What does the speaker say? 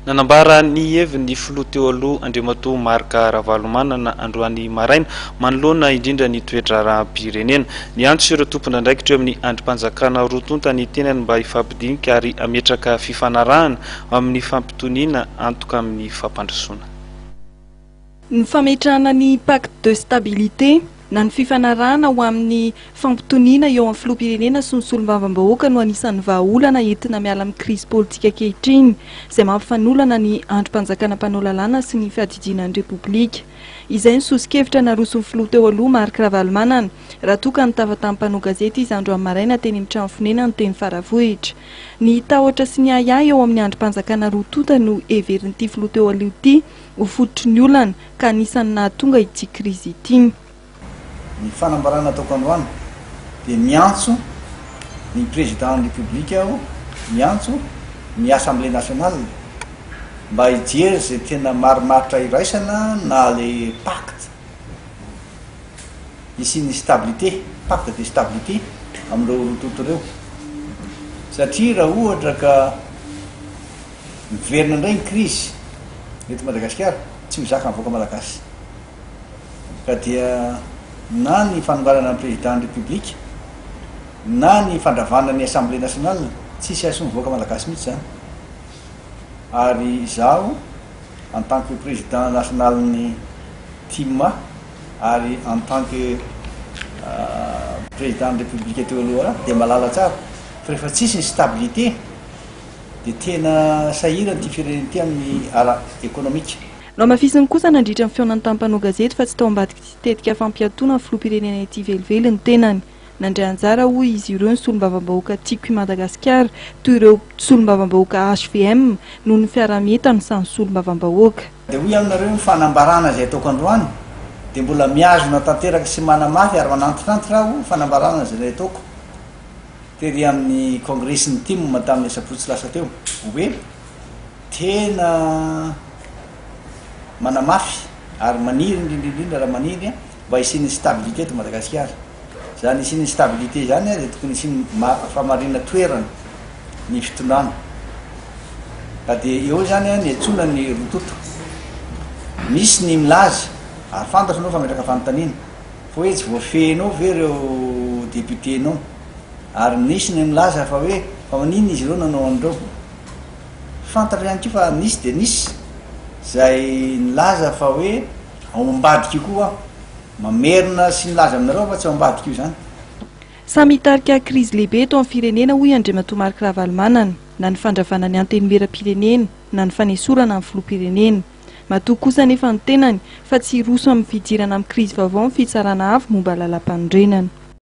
Nanambara ny heviny ny filoha teo aloha Andriamatoa Marc Ravalomanana androany maraina manoloana indrindra ny toe-draharaham-pirenena. Niantso ireo tompon'andraikitra eo amin'ny andrim-panjakana roa tonta ny tenany mba hifampidinika ary hametraka fifanarahana amin'ny fampitoniana antoka amin'ny fampandrosoana. Ny fametrahana ny pacte de stabilité na ny fifanarahana ho amin'ny fampitoniana eo amin'ny filoham-pirenena sy ny solombavambahoaka no anisan'ny vahaolana entina miala amin'ny krizy politika ankehitriny izay mampifanolana ny andrim-panjakana mpanao lalàna sy ny fiadidiana ny Repoblika. Izay ny soso-kevitra naroson'ny filoha teo aloha Marc Ravalomanana raha toa ka nitafa tamin'ny mpanao gazety izy androany maraina teny amin'ny trano fonenany teny Faravohitra. Ny tahotra sy ny ahiahy eo amin'ny andrim-panjakana roa tonta no heverin'ity filoha teo aloha ity ho fototry ny olana ka anisan'ny nahatonga ity krizy ity. Ny fanambarana ataoko androany dia miantso ny Président ny République aho, miantso ny Assemblée nationale mba hijery izay tena marimaritra iraisana na le pacte hisian'ny stabilité, pacte de stabilité amin'ireo roa tonta ireo satria raha ohatra ka Miverina indray ny krizy eto Madagasikara, tsy ho zakan'ny vahoaka malagasy. Ka dia na ny fanonganana ny président ny République, na ny fandravana ny Assemblée nationale, tsisy hahasoa ny vahoaka malagasy mihitsy izany. Ary izaho en tant que président national-n'ny TIMA ary en tant que président ny République teo aloha dia mahalala tsara fa rehefa tsisy ny stabilité, Dia tena sahirana ity firenena ity amin'ny ara ekonomika. Nohamafisiny kosa nandritra ny fihaonany tamin'ny mpanao gazety fa tsy tao ambadik'ity tetika fampiatoana ny filoham-pirenena ity velively ny tenany. Nandray anjara hoy izy ireo ny solombavambahoaka Tiako i Madagasikara toy ireo solombavambahoaka hvm noho ny fiaraha-mientan'ny samy solombavambahoaka. Dia hoy aminareo ny fanambarana izay ataoko androany dia mbola mihazona tanteraka sy manamafy ary manantitrantitra aho fanambarana izay nataoko tery amin'ny kongresin'ny tim tamin'ny asabotsy lasa teo hoe tena manamafy ary maniry indrindra indrindra raha maniry mba hisian'ny stabilité eto Madagasikara. Izany hisian'ny stabilité izany dia tokony hisian'ny famarina toerana ny fitondrana. Ka dia eo izany ny antsoina ny rototo. Misy ny milaza ary fantatro anao fa mametraka fanontaniana fa hoe tsy voafehinao ve ireo député-nao? Ary nisy ny milaza fa hoe fa maninona izy ireo nanao an'ireo. Fantatra ihany koa fa nisy dia nisy izay nilaza fa hoe ao ambadika io koa aho. Mamerina sy milaza aminareo aho fa tsy ao ambadika io izany. Samy hitarika krizy lehibe eto amin'ny firenena hoy Andriamatoa Marc Ravalomanana, na ny fandravana ny Antenimierampirenena na ny fanesorana ny filoham-pirenena. Matoky kosa anefa ny tenany fa tsy hiroso amin'ny fidirana amin'ny krizy vaovao ny Fitsarana Avo momba lalàmpanorenana.